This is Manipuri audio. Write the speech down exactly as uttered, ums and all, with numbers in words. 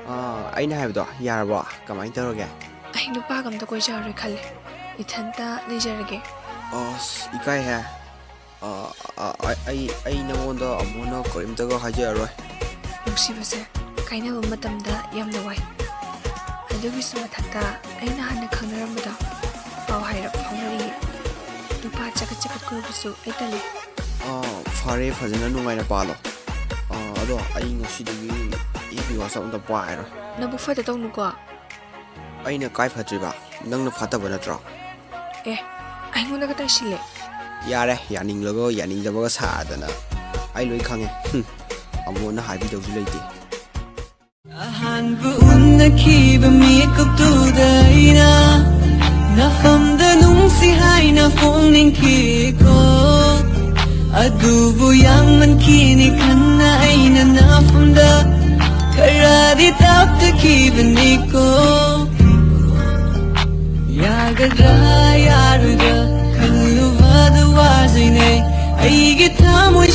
ꯑꯥ, ꯑꯩꯅ ꯍꯥꯏꯕꯗꯣ ꯌꯥꯔꯕꯣ? ꯀꯃꯥꯏꯅ ꯇꯧꯔꯒꯦ? ꯑꯩ ꯅꯨꯄꯥꯒ ꯑꯝꯇ ꯀꯣꯏꯖꯔꯣꯏ ꯈꯜꯂꯦ꯫ ꯏꯊꯟꯇ ꯂꯩꯖꯔꯒꯦ꯫ ꯑꯁ, ꯏꯀꯥꯏꯍꯦ꯫ ꯑꯥ, ꯑꯥ, ꯑꯩ, ꯑꯩ, ꯑꯩ ꯅꯉꯣꯟꯗ ꯑꯃꯨꯛ ꯍꯟꯅ ꯀꯔꯤꯝꯇꯒ ꯍꯥꯏꯖꯔꯔꯣꯏ꯫ ꯅꯨꯡꯁꯤꯕꯁꯦ ꯀꯥꯏꯅꯕ ꯃꯇꯝꯗ ꯌꯥꯝꯅ ꯋꯥꯏ꯫ ꯑꯗꯨꯒꯤꯁꯨ ꯃꯊꯛꯇ ꯑꯩꯅ ꯍꯥꯟꯅ ꯈꯪꯅꯔꯝꯕꯗꯣ ꯄꯥꯎ ꯍꯥꯏꯔꯞ ꯐꯥꯎꯅꯔꯤꯌꯦ꯫ ꯅꯨꯄꯥ ꯆꯒꯠ ꯆꯒꯠ ꯀꯣꯏꯕꯁꯨ ꯑꯩ ꯇꯜꯂꯤ꯫ ꯑꯥ, ꯐꯔꯦ, ꯐꯖꯅ ꯅꯨꯡꯉꯥꯏꯅ ꯄꯥꯜꯂꯣ꯫ ꯑꯥ, ꯑꯗꯣ ꯑꯩ ꯉꯁꯤꯗꯒꯤ ꯑꯦꯐ ꯕꯤ WhatsApp ꯑꯝꯇ ꯄꯥꯏꯔꯣꯏ꯫ ꯅꯕꯨꯛ ꯐꯠꯇ ꯇꯧꯅꯨꯀꯣ꯫ ꯑꯩꯅ ꯀꯥꯏ ꯐꯠꯇ꯭ꯔꯤꯕ? ꯅꯪꯅ ꯐꯠꯇꯕ ꯅꯠꯇ꯭ꯔꯣ? ꯑꯦ, ꯑꯩꯉꯣꯟꯗꯒ ꯇꯥꯏꯁꯤꯜꯂꯦ꯫ ꯌꯥꯔꯦ, ꯌꯥꯅꯤꯡꯂꯒ ꯌꯥꯅꯤꯡꯗꯕꯒ ꯁꯥꯗꯅ꯫ ꯑꯩ ꯂꯣꯏ ꯈꯪꯉꯦ꯫ ꯍꯨꯝ, ꯑꯃꯨꯛ ꯍꯟꯅ ꯍꯥꯏꯕꯤꯗꯧꯁꯨ ꯂꯩꯇꯦ꯫ ꯑꯍꯥꯟꯕ ꯎꯅꯈꯤꯕ ꯃꯤꯀꯨꯞꯇꯨꯗ ꯑꯩꯅ ꯅꯐꯝꯗ ꯅꯨꯡꯁꯤ ꯍꯥꯏꯅ ꯐꯣꯡꯅꯤꯡꯈꯤꯀꯣ꯫ ꯑꯗꯨꯕꯨ ꯌꯥꯝꯃꯟꯈꯤꯅꯤ ꯈꯟꯅ ꯑꯩꯅ ꯅꯐꯝꯗ ꯈꯔꯗꯤ ꯇꯞꯊꯈꯤꯕꯅꯤꯀꯣ꯫ ꯌꯥꯒꯗ꯭ꯔꯥ ꯌꯥꯔꯣꯏꯗ꯭ꯔꯥ ꯈꯜꯂꯨꯕꯗ ꯋꯥꯖꯩꯅꯦ꯫ ꯑꯩꯒꯤ ꯊꯃꯣꯏ